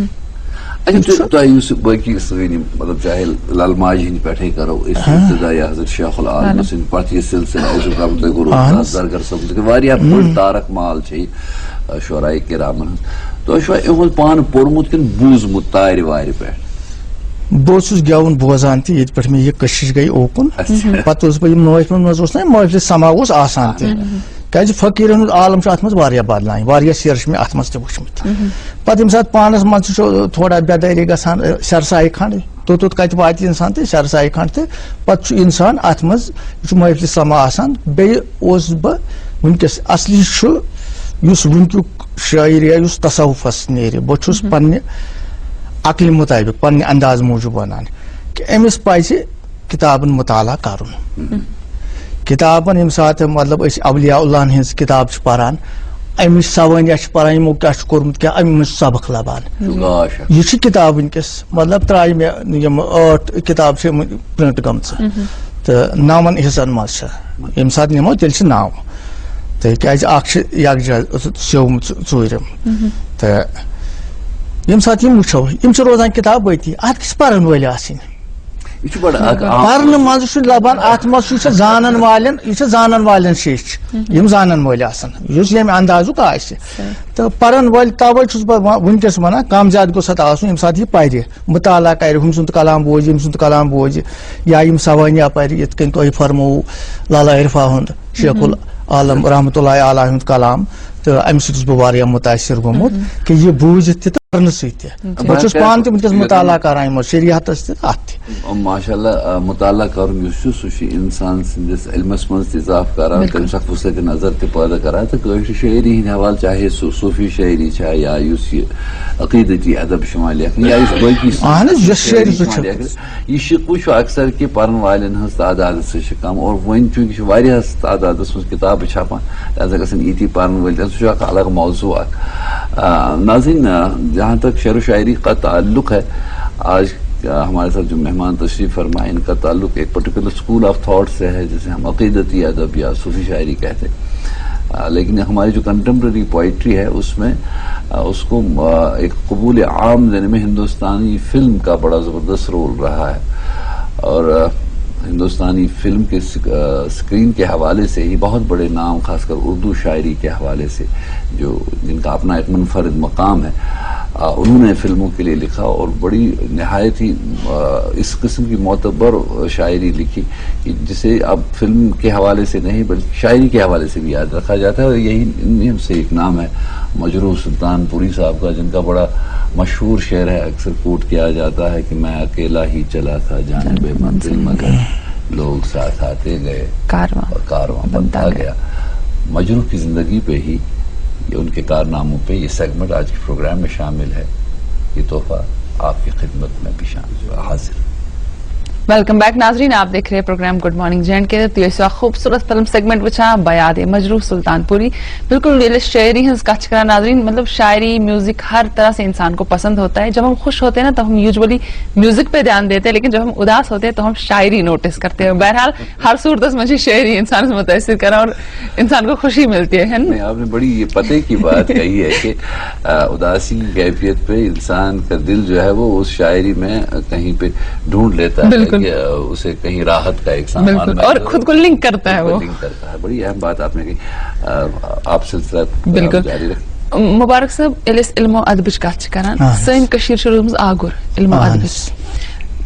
اچھا، یہِ تُہۍ، چھُ تۄہہِ یُس باقٕے سٲنۍ یِم، مطلب، چاہے لل ماجہِ ہِنٛدۍ پٮ۪ٹھَے کَرو أسۍ، ہاں۔ ابتدا یا حضرت شیخ العالم اہن۔ سٕنٛدۍ پَتہٕ یہِ سلسلہٕ اوسُس آمُت تۄہہِ کوٚروٕ اہن۔ درگر صٲبُن، تہٕ واریاہ بٔڑ ہُم۔ تارک مال چھے، آ، شعراء کرامَن ہٕنٛز۔ تۄہہِ چھُوا یِہُنٛد پانہٕ پوٚرمُت کِنہٕ بوٗزمُت تارِ وارِ پٮ۪ٹھ؟ بہٕ اوسُس گٮ۪وُن بوزان تہِ، ییٚتہِ پٮ۪ٹھ مےٚ یہِ کٔشِش گٔے اوکُن۔ اچھا۔ پَتہٕ اوسُس بہٕ یِم نٲوۍ منٛز اوس نہ محفلہِ سما اوس آسان تہِ۔ اہن۔ کیٛازِ فقیٖرَن ہُنٛد عالم چھُ اَتھ منٛز واریاہ بدلان، واریاہ سیر چھِ مےٚ اَتھ منٛز تہِ وٕچھمٕتۍ۔ پَتہٕ ییٚمہِ ساتہٕ پانَس منٛز تہِ چھُ تھوڑا بے دٲری گژھان، اَ، سیر سایہِ کھنٛڈ، توٚت توٚت کَتہِ واتہِ اِنسان تہٕ سرساے کھنٛڈ تہٕ پَتہٕ چھُ اِنسان اَتھ منٛز، یہِ چھُ محفلہِ سما آسان۔ بیٚیہِ اوسُس بہٕ وٕنکیٚس، اَصلی چھُ یُس وٕنکیُک شٲعر یا یُس تصوفَس نیرِ، بہٕ چھُس پنٛنہِ عقلہِ مُطٲبِق، پنٛنہِ انداز موٗجوٗب وَنان کہِ أمِس پَزِ کِتابَن مُطالعہ کَرُن۔ کِتابَن ییٚمہِ ساتہٕ، مطلب، أسۍ اولیاء اللہَن ہٕنٛز کِتاب چھِ پَران، اَمِچ سوٲنیہ چھِ پَران، یِمو کیٛاہ چھُ کوٚرمُت، کیٛاہ اَمہِ منٛز چھُ سبق لَبان۔ چھُ گاش اکھ۔ یہِ چھِ کِتاب وٕنکیٚس، مطلب، ترٛایہِ مےٚ یِم ٲٹھ کِتاب چھِ یِم پرنٹ گٔمژٕ تہٕ نَوَن حِصَن منٛز چھِ۔ ییٚمہِ ساتہٕ نِمو، تیٚلہِ چھِ نَو، تہٕ کیٛازِ اَکھ چھِ یَکجا سیوٚومُت ژ-، ژوٗرِم۔ تہٕ ییٚمہِ ساتہٕ یِم وٕچھو، یِم چھِ روزان کِتاب بٲقی، اَتھ گژھِ پَرَن وٲلۍ آسٕنۍ۔ یہِ چھُ بڑٕ اکھ عام پرنہٕ منٛزٕ چھُ لبان، اتھ منٛز چھُ، یہِ چھُ زانن والٮ۪ن، یہِ چھُ زانن والٮ۪ن شیٚچھ، یِم زانن وٲلۍ آسن، یُس ییٚمہِ اندازُک آسہِ۔ تہٕ پرن وٲلۍ، توے چھُس بہٕ وَ-، وٕنکیٚس ونان، کم زیادٕ گوٚژھ اتھ آسُن، ییٚمہِ ساتہٕ یہِ پرِ، مطالعہ کرِ، ہُمۍ سُنٛد کلام بوزِ، ییٚمۍ سُنٛد کلام بوزِ، یا یِم سوانیہ پرِ، یِتھ کٔنۍ تۄہہِ فرمووُ لالا عرفا ہُنٛد، شیخ العالم رحمتہ اللہ علیہ ہُنٛد کلام، تہٕ امہِ سۭتۍ چھُس بہٕ واریاہ مُتاثر گوٚمُت کہِ یہِ بوٗزِتھ تہِ تہٕ پرنہٕ سۭتۍ تہِ۔ بہٕ چھُس پانہٕ تہِ وٕنکیٚس مُطالعہ کران یِمو شریعتس تہِ، اتھ تہِ۔ ماشاء اللہ، آ، مطالعہ کرُن یُس چھُ، سُہ چھُ انسان سٕنٛدِس علمس منٛز تہِ اضافہٕ کران، تٔمِس اکھ وسعت نظر تہِ پٲدٕ کران۔ تہٕ کٲشرِ شٲعری ہٕنٛدِ حوالہٕ، چاہے سُہ صوٗفی شٲعری چھا یا یُس یہِ عقیدتی ادب چھُ یِوان لیکھنہٕ، یا یُس باقٕے اہن حظ، یۄس شٲعری چھِ سُہ یِوان چھُ۔ لیکھنہٕ، یہِ شِکوٕ چھُ اکثر کہِ پرن والٮ۪ن ہٕنٛز تعداد ہسا چھِ کم، اور وۄنۍ چوٗنٛکہِ چھِ واریاہس تعدادس منٛز کِتابہٕ چھپان، لہذا گژھن یِتی پرن وٲلۍ تہِ، سُہ چھُ اکھ الگ موضوع اکھ۔ آ، ناظرین، آ، جہاں تک شعر و شاعری کا تعلق ہے، آج، آ، ہمارے ساتھ جو مہمان تشریف فرما ہے، ان کا تعلق ایک پرٹیکولر اسکول آف تھاٹ سے ہے، جسے ہم عقیدتی ادب یا صوفی شاعری کہتے ہیں۔ آ، لیکن ہماری جو کنٹمپریری پوئٹری ہے، اس میں، آ، اس کو، آ، ایک قبول عام دینے میں ہندوستانی فلم کا بڑا زبردست رول رہا ہے، اور، آ، ہندوستانی فلم کے سک-، آ، اسکرین کے حوالے سے ہی بہت بڑے نام، خاص کر اردو شاعری کے حوالے سے، جو، جن کا اپنا ایک منفرد مقام ہے، آ، انہوں نے فلموں کے لیے لکھا اور بڑی نہایت ہی، آ، اس قسم کی معتبر شاعری لکھی کہ جسے اب فلم کے حوالے سے نہیں، بلکہ شاعری کے حوالے سے بھی یاد رکھا جاتا ہے۔ اور یہی، انہیں سے ایک نام ہے مجروح سلطان پوری صاحب کا، جن کا بڑا مشہور شعر ہے، اکثر کوٹ کیا جاتا ہے کہ میں اکیلا ہی چلا تھا جانب منزل، مگر لوگ ساتھ آتے گئے، کاروان۔ اور کاروان بنتا بنتا گیا۔ گیا۔ مجروح کی زندگی پہ ہی، یہ ان کے کارناموں پہ یہ سیگمنٹ آج کے پروگرام میں شامل ہے۔ یہ تحفہ آپ کی خدمت میں پیش حاضر۔ ویلکم بیک ناظرین، آپ دیکھ رہے ہیں programme good morning J and K. تُہۍ ٲسِو اکھ خوبصورت فلم سیگمنٹ وٕچھان، بیاد مجروح سلطان پوری۔ بالکل، ییٚلہِ أسۍ شاعری ہٕنٛز کتھ چھِ کران ناظرین، مطلب شاعری، میوزک ہر طرح سے انسان کو پسند ہوتا ہے۔ جب ہم خوش ہوتے ہیں نا، تو ہم یوزلی میوزک پہ دھیان دیتے ہیں، لیکن جب ہم اداس ہوتے ہیں تو ہم شاعری نوٹس کرتے ہیں۔ بہرحال، ہر صورتس منٛز چھِ شاعری انسانس متٲثر کران اور انسان کو خوشی ملتی ہے، ہے نا؟ نہیں، آپ نے بڑی یہ پتے کی بات کہی ہے کہ، آ، اداسی کی کیفیت پہ انسان کا دل جو ہے وہ اس شاعری میں کہیں پہ ڈھونڈ لیتا ہے بالکل۔ کہ، آ، اسے کہیں راحت کا ایک سامان بالکل، مل اور جائے۔ خود کو لنک کرتا ہے بالکل وہ۔ لنک کرتا ہے۔ بڑی اہم بات آپ نے کہی۔ آ، آپ سلسلہ، آ، بالکل۔ جاری رکھیں۔ مبارک صٲب، ییٚلہِ أسۍ علم و ادبٕچ کتھ چھِ کران، آ۔ سٲنۍ کٔشیٖر چھِ روٗزمٕژ آگُر علم و آ۔ ادبس۔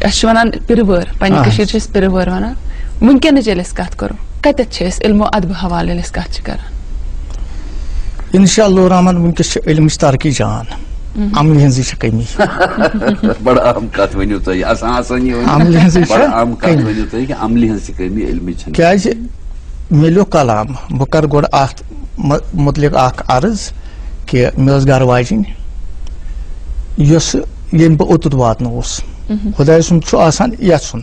اَسہِ چھِ ونان پِرٕ وٲر، پننہِ آ۔ کٔشیٖرِ چھِ أسۍ پِرٕ وٲر ونان۔ وٕنکیٚنٕچ ییٚلہِ أسۍ کتھ کرو، کتٮ۪تھ چھِ أسۍ علم و ادبہٕ حوالہٕ ییٚلہِ أسۍ کتھ چھِ کران؟ انشاء اللہ الرحمن، وٕنکیٚس چھِ علمٕچ ترقی جان، عملہِ ہٕنٛزٕے چھِ کمی۔ بڑا اہم کتھ ؤنِو تُہۍ، آسان آسان یہِ ؤنِو۔ عملہِ ہٕنٛزٕے چھِ بڑا اہم کتھ کمی۔ ؤنِو تُہۍ کہِ عملہِ ہٕنٛز چھِ کمی، علمٕچ چھَنہٕ۔ کیازِ مےٚ لیوٚکھ کلام، بہٕ کرٕ گۄڈٕ اتھ م-، متعلق اکھ عرض کہِ مےٚ ٲس گرٕ واجِنۍ، یۄس، ییٚمۍ بہٕ اوٚتُتھ واتنووُس۔ خۄداے سُنٛد چھُ آسان یژھُن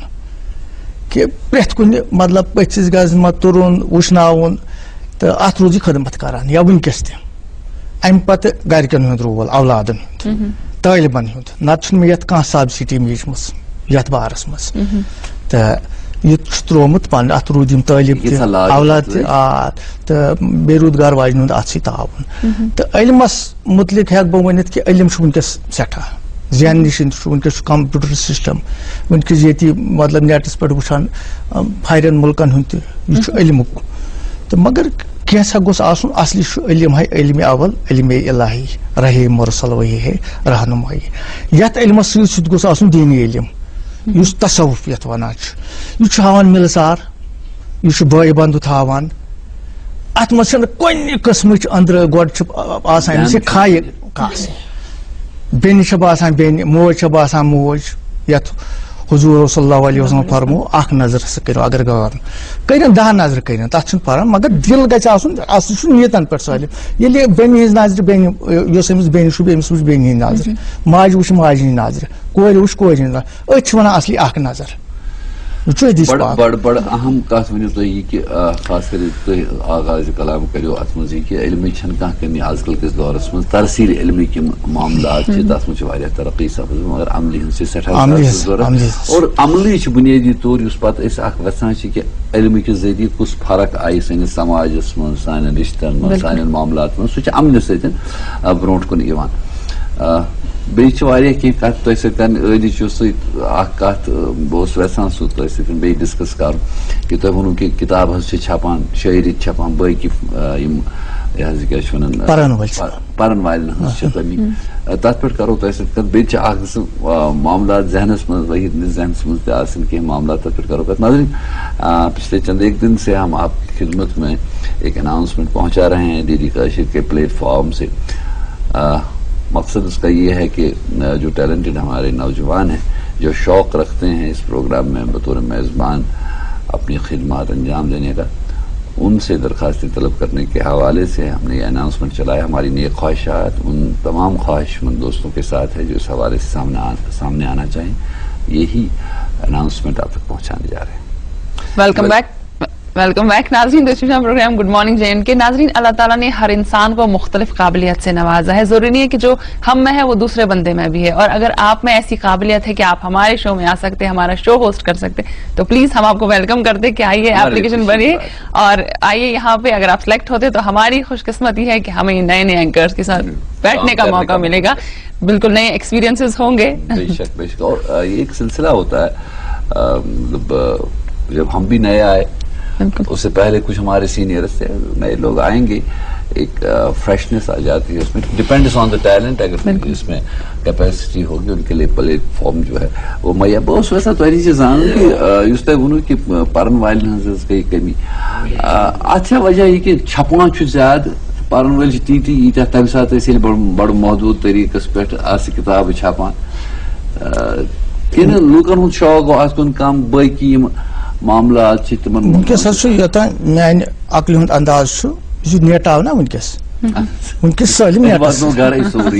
کہِ پرٛٮ۪تھ کُنہِ، مطلب، پٔژھِس گژھِ ما تُرُن، وٕشناوُن، تہٕ اتھ روٗزِ خدمت کران یا وٕنکیٚس تہِ۔ امہِ پتہٕ گرِکٮ۪ن ہُنٛد رول، اولادن ہُنٛد، طٲلبن ہُنٛد، نتہٕ چھُنہٕ مےٚ یتھ کانٛہہ سبسڈی میٖجمٕژ یتھ بارس منٛز۔ تہٕ یہِ چھُ ترٛوومُت پنُن، اتھ روٗدۍ یِم طٲلب تہِ، ییٖژاہ لاگت اولاد چھِ تہِ، تۄہہِ۔ آ، تہٕ بیٚیہِ روٗد گرٕ واجنہِ ہُنٛد اتھسٕے تعاوُن۔ تہٕ علمس متعلق ہٮ۪کہٕ بہٕ ؤنِتھ کہِ علم چھُ وٕنکیٚس سٮ۪ٹھاہ ذہن نِشٲنی چھُ وٕنکیٚس چھُ کمپیوٗٹر سسٹم، وٕنکیٚس ییٚتہِ مطلب نیٹس پٮ۪ٹھ وٕچھان، ام، فارین مُلکن ہُنٛد تہِ، یہِ چھُ علمُک۔ تہٕ مگر کینٛژھا گوٚژھ آسُن، اصلی چھُ علم ہے علم اول، علم الہی، رہے مرسل وہی ہے، رہنمائی۔ یتھ علمس سۭتۍ سۭتۍ گوٚژھ آسُن دینی علم، یُس تصوف یتھ ونان چھُ۔ یہِ چھُ ہاوان مِلژار، یہِ چھُ بٲے بندُت ہاوان۔ اتھ منٛز چھنہٕ کُنہِ قٕسمٕچ أنٛدرٕ گۄڈٕ چھِ آسان أمِس یہِ کھایہِ کاسٕے۔ بیٚنہِ چھِ باسان بیٚنہِ، موج چھِ باسان موج۔ یتھ حضور صلی اللہ علیہ وسلم فرمو، اکھ نظر ہسا کٔرِو اگر غٲر، کٔرِن دَہ نظرٕ کٔرِن، تَتھ چھُنہٕ پَران، مگر دِل گژھِ آسُن، اَصلہِ چھُ نیتَن پٮ۪ٹھ سٲلِم۔ ییٚلہِ یہِ بیٚنہِ ہٕنٛز نظرِ بیٚنہِ، یۄس أمِس بیٚنہِ چھُ، أمِس وٕچھ بیٚنہِ ہٕنٛز نظرِ، ماجہِ وٕچھ ماجہِ ہٕنٛز نظرِ، کورِ وٕچھ کورِ ہٕنٛز نظرِ، أتھۍ چھِ وَنان اَصلی اَکھ نظر۔ وٕچھو حدیث بڑٕ پاک۔ بڑٕ بڑٕ اہم کتھ ؤنِو تُہۍ یہِ کہِ، آ، خاص کٔرِتھ تُہۍ آغاز کلام کٔرِو اتھ منٛز یہِ کہِ علمٕچ چھنہٕ کانٛہہ کٔمی۔ آز کل کِس دورس منٛز ترسیٖل علمٕکۍ یِم معاملات چھِ، تتھ منٛز چھِ واریاہ ترقی سپٕز، مگر عملی ہٕنٛز چھِ سٮ۪ٹھاہ عملی زیادٕ ہٕنٛز، ضروٗرت۔ عملی ہٕنٛز۔ اور عملی چھِ بُنیٲدی طور یُس پتہٕ أسۍ اکھ وژھان چھِ کہِ علمہٕ کہِ ذٔریعہٕ کُس فرق آیہِ سٲنِس سماجس منٛز، سانٮ۪ن رشتن منٛز، بِلکُل۔ سانٮ۪ن معاملاتن منٛز، سُہ چھُ امنہٕ سۭتۍ، آ، برونٛٹھ کُن یِوان۔ آ، بیٚیہِ چھِ واریاہ کینٛہہ کتھ تۄہہِ سۭتۍ کرٕنۍ۔ ٲدی چھُ سُہ اکھ کتھ، آ، بہٕ اوسُس یژھان سُہ تۄہہِ سۭتۍ بیٚیہِ ڈسکس کرُن، کہِ تۄہہِ ووٚنوُ کہِ کتاب حظ چھِ چھپان، شٲعری چھپان، باقی، آ، یِم، یہِ حظ یہِ کیٛاہ چھِ ونان، آ، پرن وٲلۍ چھِ۔ پ-، پرن والٮ۪ن ہٕنٛز چھِ کمی۔ آ، تتھ پٮ۪ٹھ کرو تۄہہِ سۭتۍ کتھ۔ بیٚیہِ چھِ اکھ زٕ، آ، معاملات ذہنس منٛز، وحید نِس ذہنس منٛز تہِ آسن کینٛہہ معاملات، تتھ پٮ۪ٹھ کرو کتھ۔ ناظرین، آ، پچھلے چند ایک دن سے ہم آپ کی خدمت میں ایک اناؤنسمنٹ پہنچا رہے ہیں ڈی ڈی کاشر کے پلیٹ فارم سے۔ آ، مقصد اس کا یہ ہے کہ، آ، جو ٹیلنٹڈ ہمارے نوجوان ہیں، جو شوق رکھتے ہیں اس پروگرام میں بطور میزبان اپنی خدمات انجام دینے کا، ان سے درخواستیں طلب کرنے کے حوالے سے ہم نے یہ اناؤنسمنٹ چلایا۔ ہماری نیک خواہشات ان تمام خواہش مند دوستوں کے ساتھ ہے جو اس حوالے سے سامنے آ-، سامنے آنا چاہیں۔ یہی اناؤنسمنٹ آپ تک پہنچانے جا رہے ہیں۔ Welcome back. ویلکم بیک ناظرین، دوستوں، programme good morning J and K. ناظرین، اللہ تعالیٰ نے ہر انسان کو مختلف قابلیت سے نوازا ہے۔ ضروری نہیں ہے کہ جو ہم میں ہے وہ دوسرے بندے میں بھی ہے، اور اگر آپ میں ایسی قابلیت ہے کہ آپ ہمارے شو میں آ سکتے ہیں، ہمارا شو ہوسٹ کر سکتے ہیں، تو پلیز ہم آپ کو ویلکم کرتے ہیں کہ آئیے، اپلیکیشن بھریے اور آئیے یہاں پہ۔ اگر آپ سلیکٹ ہوتے تو ہماری خوش قسمتی ہے کہ ہمیں نئے نئے اینکرز کے ساتھ بیٹھنے کا موقع ملے گا، بالکل نئے ایکسپیرینسز ہوں گے۔ بے شک، بے شک۔ اور یہ ایک سلسلہ ہوتا ہے، مطلب، جب ہم بھی نئے آئے، اس سے پہلے کچھ ہمارے سینئرز تھے، نئے لوگ آئیں گے، ایک فریشنس آ جاتی ہے اس میں۔ Depends on the talent. اگر اس میں کیپیسٹی ہوگی، ان کے لیے پلیٹ فارم جو ہے وہ مہیا۔ بہٕ اوسُس یژھان تۄہہِ نِش یہِ زانُن کہِ، آ، یُس تۄہہِ ووٚنوُ کہِ، آ، پرن والٮ۪ن ہٕنٛز حظ گٔے کٔمی۔ آ، اتھ چھا وجہ یہِ کہِ چھپان چھُ زیادٕ، پرن وٲلۍ چھِ تی تی ییٖتیٛاہ تمہِ ساتہٕ ٲسۍ ییٚلہِ بڑٕ بڑٕ محدوٗد طریٖقس پٮ۪ٹھ آسہٕ کِتابہٕ چھپان، آ، کِنہٕ لوٗکن ہُنٛد شوق گوٚو اتھ کُن کم، باقی یِم معاملات چھِ تِمن منٛز؟ وٕنکیٚس حظ چھُ یوٚتام میانہِ عقلہِ ہُنٛد انداز چھُ، یہِ چھُ نیٹاو نا وٕنکیٚس۔ وٕنکیٚس سٲلِم نیٹس۔ واتنو گرے سورُے۔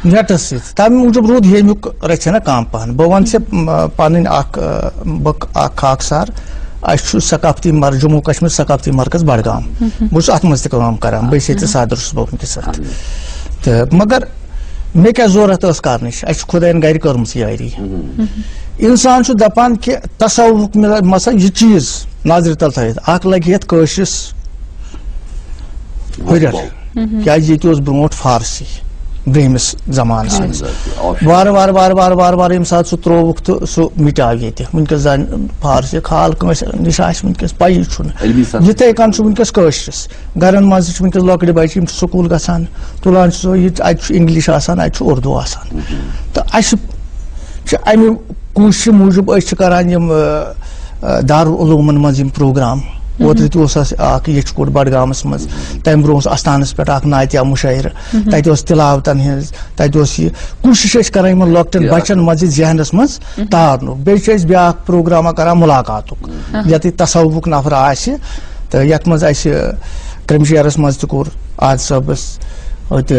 نیٹس سۭتۍ۔ تَمہِ موٗجوٗب روٗد ییٚمیُک رژھِ ہنا کم پہن۔ بہٕ وَنہٕ ژےٚ، م، پنٕنۍ اکھ، ٲ، بہٕ اکھ خاکسار۔ اَسہِ چھُ ثقافتی مر-، جموں کشمیر ثقافتی مرکز بڈگام۔ بہٕ چھُس اَتھ منٛز تہِ کٲم کران۔ بہٕ چھُس ییٚتہِ صدر چھُس بہٕ وٕنکیٚس اَتھ۔ تہٕ مگر مےٚ کیٛاہ ضوٚرتھ ٲس کرنٕچ؟ اَسہِ چھُ خۄدایَن گرِ کٔرمٕژ یٲری۔ اِنسان چھُ دَپان کہِ تصوُفُک مےٚ مسا یہِ چیٖز نظرِ تل تھٲیِتھ، اَکھ لَگہِ یَتھ کٲشرِس ہُرٮ۪ر۔ کیٛازِ ییٚتہِ اوس برونٛٹھ فارسی، برٛہمِس زمانَس منٛز۔ وارٕ وارٕ وارٕ وارٕ وارٕ وارٕ ییٚمہِ ساتہٕ سُہ ترٛووُکھ تہٕ سُہ مِٹیو ییٚتہِ۔ وٕنکیٚس زَن فارسی خال کٲنٛسہِ نِش آسہِ وٕنکیٚس پَیی چھُنہٕ۔ یِتھَے کٔنۍ چھُ وٕنکیٚس کٲشرِس۔ گرن منٛز تہِ چھِ وٕنکیٚس لۄکٕٹۍ بچہِ، یِم چھِ سکوٗل گژھان، تُلان چھِ سۄ یہِ، اَتہِ چھُ انگلش آسان، اَتہِ چھُ اردو آسان۔ تہٕ اَسہِ چھِ اَمہِ کوٗششہِ موٗجوٗب أسۍ چھِ کران یِم، آ، آ، دارالعلومن منٛز یِم پروگرام۔ اوترٕ تہِ اوس اَسہِ اکھ یچھ کوٚٹ بڈگامس منٛز، تَمہِ برونٛہہ اوس استانس پٮ۪ٹھ اکھ نعتیہ مُشاعرٕ، تَتہِ اوس تلاوتن ہٕنٛز، تَتہِ اوس یہِ کوٗشش ٲسۍ کران یِمن لۄکٹٮ۪ن بچن منٛز یہِ ذہنس منٛز تارنُک۔ بیٚیہِ چھِ أسۍ بیٛاکھ پروگرامہ کران مُلاقاتُک، ییٚتہِ تصوُفُک نفر آسہِ تہٕ یَتھ منٛز اَسہِ کرٛمشیرَس منٛز تہِ کوٚر عادل صٲبَس، اَتہِ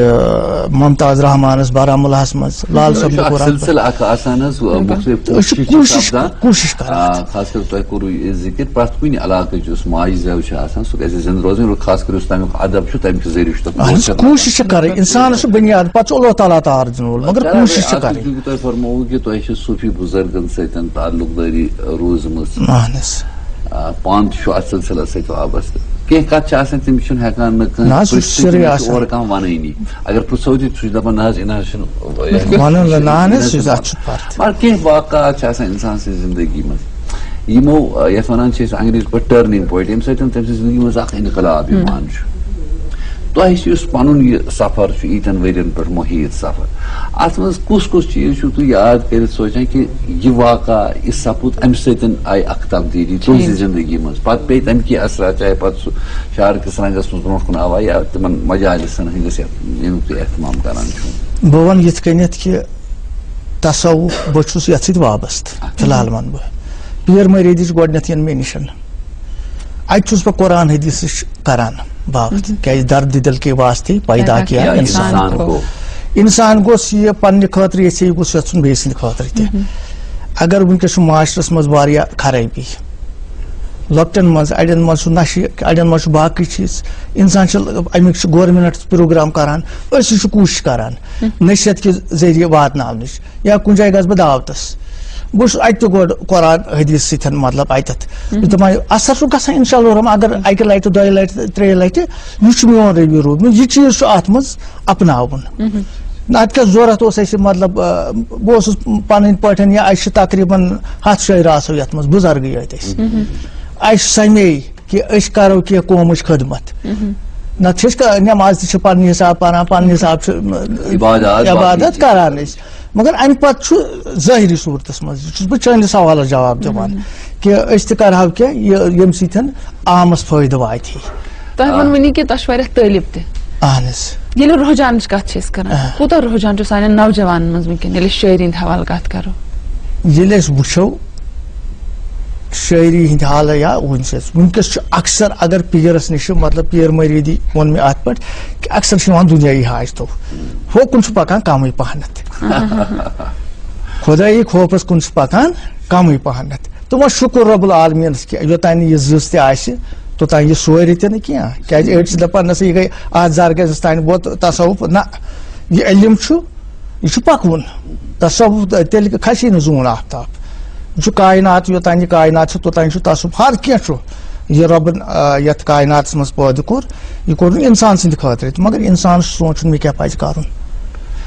ممتاز رحمانَس بارہمولاہَس منٛز، لال صٲبنہِ کوٚر اَتھ منٛز۔ سلسلہٕ اکھ آسان حظ، مُختلف أسۍ چھِ کوٗشِش کوٗشِش کران۔ آ، خاص کر تۄہہِ کوٚروٕ یہِ ذِکِر، پرٛٮ۪تھ کُنہِ علاقٕچ یُس ماجہِ زٮ۪و چھِ آسان، سُہ گژھِ زِندٕ روزٕنۍ، اور خاص کر یُس تَمیُک ادب چھُ، تَمہِ کہِ ذٔریعہٕ چھُ تَتھ اَہَن حظ، کٲشُر کوٗشِش چھِ کرٕنۍ، اِنسانَس چھُ بُنیاد، پَتہٕ چھُ اللہ تعالیٰ تار دِنہٕ وول، مگر کران کوٗشِش چھِ اَتھ کرٕنۍ۔ یُتھ تۄہہِ فرمووُ کہِ تۄہہِ چھِ صوٗفی بُزرگن سۭتۍ تعلق دٲری روٗزمٕژ۔ اَہَن حظ۔ آ، پانہٕ تہِ چھُ اَتھ سلسلس سۭتۍ وابستہٕ۔ کینٛہہ کَتھٕ چھِ آسان، تِم چھِنہٕ ہٮ۪کان نہٕ کانٛہہ نہ حظ، سُہ چھُ پرٛژھِتھ، سِرٕے تِم چھِ آسان۔ اورٕ کانٛہہ وَنٲنی۔ اگر پرٛژھو تہِ، سُہ چھُ دَپان، "نہ حظ، یہِ نہ حظ چھُنہٕ، یہِ حظ چھُنہٕ وَنُن نہٕ، نہ حظ، یہِ نہ حظ سُہ چھُنہٕ اَتھ وَنُن۔" چھُ فرق۔ مگر کینٛہہ واقعات چھِ آسان اِنسان سٕنٛزِ زِندگی منٛز، یِمو، آ، یَتھ وَنان چھِ أسۍ انگریزی پٲٹھۍ ٹرننگ پوینٹ، ییٚمہِ سۭتۍ تٔمۍ سٕنٛزِ زِندگی منٛز اَکھ اِنقلاب یِوان چھُ۔ تۄہہِ یُس پَنُن یہِ سفر چھُ ییٖتٮ۪ن ؤرین پٮ۪ٹھ محیط سفر، اَتھ منٛز کُس کُس چیٖز چھُو تُہۍ یاد کٔرِتھ سونٛچان کہِ یہِ واقعہ، یہِ سپُد، اَمہِ سۭتۍ آیہِ اَکھ تبدیٖلی تُہٕنٛزِ زِندگی منٛز؟ پَتہٕ پیٚیہِ تَمہِ کہِ اثرات، چاہے پَتہٕ سُہ شعر کِس رنٛگَس منٛز برونٛٹھ کُن آوا یا تِمَن مجالسَن ہٕنٛدِس یَتھ، ییٚمیُک تُہۍ اہتمام کران چھُو۔ بہٕ وَنہٕ یِتھ کٔنٮ۪تھ کہِ تصوف، بہٕ چھُس یَتھ سۭتۍ وابستہٕ، فی الحال وَنہٕ بہٕ۔ پیر مریدٕچ گۄڈٕنٮ۪تھ یِن مےٚ نِش۔ اَتہِ چھُس بہٕ قرآن حدیثٕچ کران باوتھ، کیازِ درد دل کے واسطے پیدا کیا انسان کو۔ انسان گوٚژھ یہِ پننہِ خٲطرٕ یژھِ، یہِ گوٚژھ یژھُن بیٚیہِ سٕنٛدِ خٲطرٕ تہِ۔ اگر وٕنکیٚس چھُ معاشرس منٛز واریاہ خرٲبی، لۄکٹٮ۪ن منٛز، اَڑٮ۪ن منٛز چھُ نشہٕ، اَڑٮ۪ن منٛز چھُ باقٕے چیٖز۔ اِنسان چھُ اَمیُک چھُ گورمنٹ پروگرام کران، أسۍ تہِ چھِ کوٗشِش کران نصیحت کہِ ذٔریعہٕ واتناونٕچ۔ یا کُنہِ جایہِ گژھٕ بہٕ دعوتس، بہٕ چھُس اَتہِ تہِ گۄڈٕ قرآن حدیث سۭتۍ مطلب اَتٮ۪تھ۔ تہٕ دَپان اثر چھُ گژھان انشاء اللہ الرحمٰن، اگر اَکہِ لٹہِ، دۄیہِ لٹہِ، ترٛیٚیہِ لٹہِ، یہِ چھُ میون رویہِ روٗدمُت، یہِ چیٖز چھُ اَتھ منٛز اپناوُن۔ نتہٕ کیٛاہ ضروٗرت اوس اَسہِ، مطلب، آ، بہٕ اوسُس پنٕنۍ پٲٹھۍ، یا اَسہِ چھِ تقریباً ہتھ شٲعر آسو یَتھ منٛز، بُزرگٕے یٲتۍ ٲسۍ۔ اَسہِ سَمے کہِ أسۍ کرو کینٛہہ قومٕچ خدمت۔ نتہٕ چھِ أسۍ کہ-، نماز تہِ چھِ پننہِ حساب پران، پننہِ حساب چھِ، م، عبادات، باقٕے عبادت چیٖز۔ کران أسۍ۔ مگر امہِ پتہٕ چھُ ظٲہری صوٗرتس منٛز، یہِ چھُس بہٕ چٲنِس سوالس جواب دِوان کہِ أسۍ تہِ کرہو کینٛہہ، یہِ، ییٚمہِ سۭتۍ عامس فٲیدٕ واتہِ ہے۔ تۄہہِ ووٚنوُ نہٕ کہِ تۄہہِ چھُ واریاہ طٲلب تہِ۔ اہن حظ۔ ییٚلہِ رُحجانٕچ کَتھ چھِ أسۍ کَران، آ۔ کوٗتاہ رُحجان چھُ سانٮ۪ن نوجوانَن منٛز وٕنکٮ۪ن، ییٚلہِ أسۍ شٲعری ہِنٛدِ حوالہٕ کَتھ کَرو؟ ییٚلہِ أسۍ وٕچھو شٲعری ہِنٛدِ حالہٕ یا وٕنۍ چھِ أسۍ، وٕنکٮ۪س چھُ اکثر اگر پیٖرَس نِش چھُ، مطلب، پیٖر مریٖدی ووٚن مےٚ اَتھ پٮ۪ٹھ کہِ اکثر چھِ یِوان دُنیٲیی حاجتو، ہُہ کُن چھُ پَکان کَمٕے پَہنَتھ۔ خۄدٲیی خوفَس کُن چھُ پَکان کَمٕے پَہنَتھ۔ تہٕ وۄنۍ شُکُر رۄب العالمیٖنَس کہِ یوٚتام نہٕ یہِ زٕژ تہِ آسہِ، توٚتام یہِ سورِ تہِ نہٕ کینٛہہ۔ کیٛازِ أڑۍ چھِ دَپان، نہ سا، یہِ گٔے اَتھ زَرگَزَس تام ووت تصوف۔ نہ، یہِ علم چھُ، یہِ چھُ پَکوُن۔ تصوف تیٚلہِ کھسی نہٕ زوٗن آفتاب۔ یہِ چھُ کاینات، یوٚتام یہِ کاینات چھُ، توٚتام چھُ تصوف۔ ہر کینٛہہ چھُ۔ یہِ رۄبَن، آ، یَتھ کایناتَس منٛز پٲدٕ کوٚر، یہِ کوٚر نہٕ اِنسان سٕنٛدِ خٲطرٕ تہِ، مگر اِنسانَس چھُ سونٛچُن، مےٚ کیٛاہ پَزِ کَرُن۔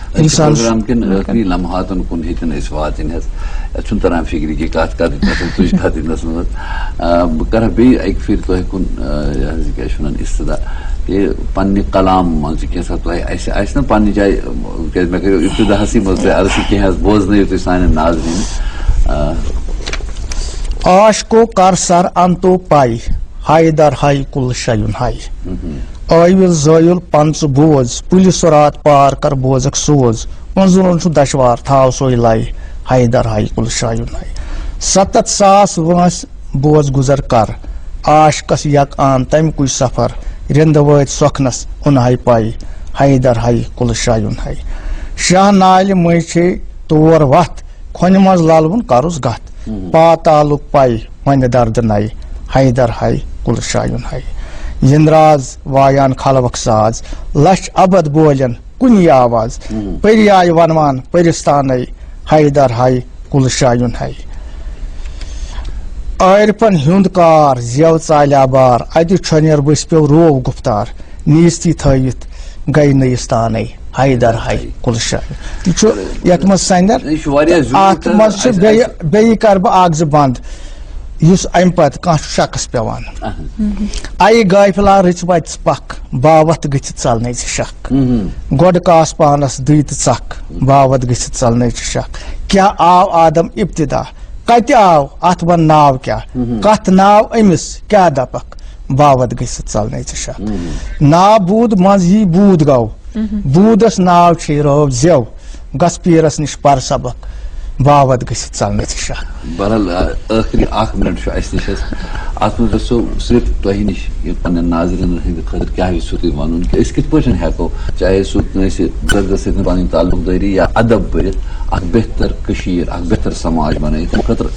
أزکہِ اِنسانَس پروگرام کٮ۪ن ٲخری لمحاتن کُن ہیٚتِن أسۍ واتٕنۍ حظ۔ اَسہِ چھُنہٕ تران فِکرِ کہِ کَتھ کَتھ دِژ نَسَن، تُج کَتھ دِژ نَسَن۔ آ، بہٕ کَرٕ بیٚیہِ اَکہِ پھِرِ تۄہہِ کُن، آ، یہِ حظ یہِ کیٛاہ چھِ وَنان، استدعا کہِ پننہِ کلام منٛز چھِ کینٛژھا تۄہہِ اَسہِ، آسہِ نہ پننہِ جایہِ، کیٛازِ مےٚ کٔرِو ابتداہسٕے منٛز تۄہہِ عرض کہِ کینٛہہ حظ بوزنٲیِو تُہۍ سانٮ۪ن ناظریٖنَن۔ آ، عاشقو کر سر انتو پائی، حیدر ہائی کل شیون ہائی۔ عٲوِل زٲوِل پنژٕ بوز، پُلہِ صراط پار کر بوزکھ سوز۔ پنزُلن چھُ دشوار، تھاو سوے لے، حیدر ہائی کل شیون ہائی۔ ستتھ ساس وٲنٛسہِ بوز گُزر کر، عاشقس یک آن تمہِ کُے سفر۔ رِنٛدٕ وٲتۍ سۄکھنس اُنہاے پائی، حیدر ہائی کل شیون ہائی۔ شاہ نالہِ مٔنٛزۍ چھے تور وتھ، کھۄنہِ منٛز للوُن کرُس گتھ۔ پاتالُک پائی، وۄنہِ دردٕ نَے، حیدر ہاے، کُل شایُن ہاے۔ یِنٛدراز وایان خلوق ساز، لچھ ابد بولن کُنی آواز۔ پٔریایہِ ونوان پٔرِستانے، حیدر ہاے، کُل شایُن ہاے۔ عٲرفن ہُنٛد کار، زیو ژالیا بار، اتہِ چھۄنیر بٔسۍ پیو روو گُفتار۔ نیستی تھٲوِتھ گٔے نٔیِس تانے، حیدر ہاے، کُل شاہ۔ یہِ چھُ یتھ منٛز سندر۔ یہِ چھُ واریاہ زیوٗٹھ اتھ تہٕ منٛز چھُ اَسہِ، بیٚیہِ، اَسہِ بیٚیہِ کرٕ بہٕ اکھ زٕ بند، یُس امہِ پتہٕ کانٛہہ چھُ شخص پٮ۪وان۔ اہن۔ اَیہِ غٲفلا رٕژ وتہِ پکھ، باوتھ گٔژھِتھ ژلنے ژےٚ شک۔ مہم۔ گۄڈٕ کاس پانس دٕے تہٕ ژکھ، باوتھ گٔژھِتھ ژلنے ژےٚ شک۔ کیٛاہ آو آدم ابتدا؟ کتہِ آو؟ اتھ ون ناو کیٛاہ؟ مہم۔ کتھ ناو أمِس؟ کیٛاہ دپکھ؟ باوت گٔژھِتھ ژلنے ژےٚ شک۔ مہم۔ ناو بود منٛز یی بود گو۔ مہم۔ بودس ناو چھے رٲو زیو۔ گژھ پیرس نِش پر سبق۔ باوت گٔژھِتھ ژلنے ژےٚ شک۔ بہرحال، آ، ٲخری اکھ منٹ چھُ اَسہِ نِش حظ۔ اتھ منٛز گژھو صرف تۄہہِ نِش یہِ پننٮ۪ن ناظریٖنن ہٕنٛدِ خٲطرٕ کیٛاہ یژھِو تُہۍ ونُن کہِ أسۍ کِتھ پٲٹھۍ ہٮ۪کو، چاہے سُہ کٲنٛسہِ بُزرگس سۭتۍ پنٕنۍ تعلق دٲری یا ادب بٔرِتھ، اکھ بہتر کٔشیٖر، اکھ بہتر سماج بنٲیِتھ۔ تمہِ خٲطرٕ،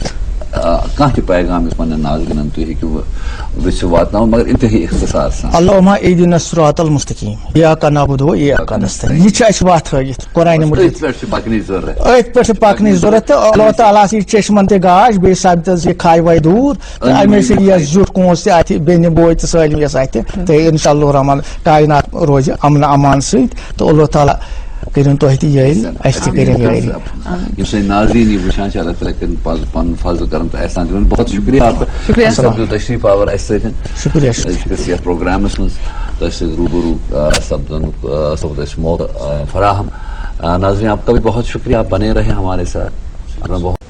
آ، کانٛہہ تہِ پیغام یُس پننٮ۪ن ناظریٖنن تُہۍ ہیٚکِو وٕژھِ واتناوُن، مگر انتہٲیی اختصار سان۔ اللہم اہدنا الصراط المستقیم، ایاک نعبد و ایاک نستعین۔ یہِ چھِ اَسہِ وَتھ ہٲوِتھ قرآنِ مجیٖد۔ أتھۍ پٮ۪ٹھ چھِ پَکنٕچ ضروٗرت۔ أتھۍ پٮ۪ٹھ چھِ پَکنٕچ ضروٗرت تہٕ اللہ تعالیٰ ہَس یی چشمَن تہِ گاش، بیٚیہِ سَپدٮ۪س یہِ کھاے واے دوٗر تہٕ اَمے سۭتۍ یِیَس زیُٹھ کونٛس تہِ اَتھِ، بیٚنہِ بوے تہٕ سٲلِم یِیَس اَتھِ۔ تہٕ انشاء اللہ الرحمٰن کاینات روزِ امن امان سۭتۍ تہٕ اللہ تعالیٰ کٔرِن تۄہہِ تہِ یٲری، اَسہِ تہِ کٔرِن یٲری۔ یِم سٲنۍ ناظریٖن یہِ وٕچھان چھِ، اللہ تعالیٰ کٔرِن پَز-، پَنُن فضل کرم تہٕ احسان دِوان۔ بہت شُکریہ آپ کا۔ شُکریہ۔ سَپدیو تشریٖف آور اَسہِ سۭتۍ۔ شُکریہ، شُکریہ۔ أسۍ چھِ یَتھ پروگرامَس منٛز تۄہہِ سۭتۍ روٗبروٗ، آ، سَپدنُک، آ، سَپُد اَسہِ موقعہٕ، آ، فراہم۔ آ، ناظریٖن، آپ کا بھی بہت شُکریہ، آپ بنے رہے ہمارے ساتھ۔ بہت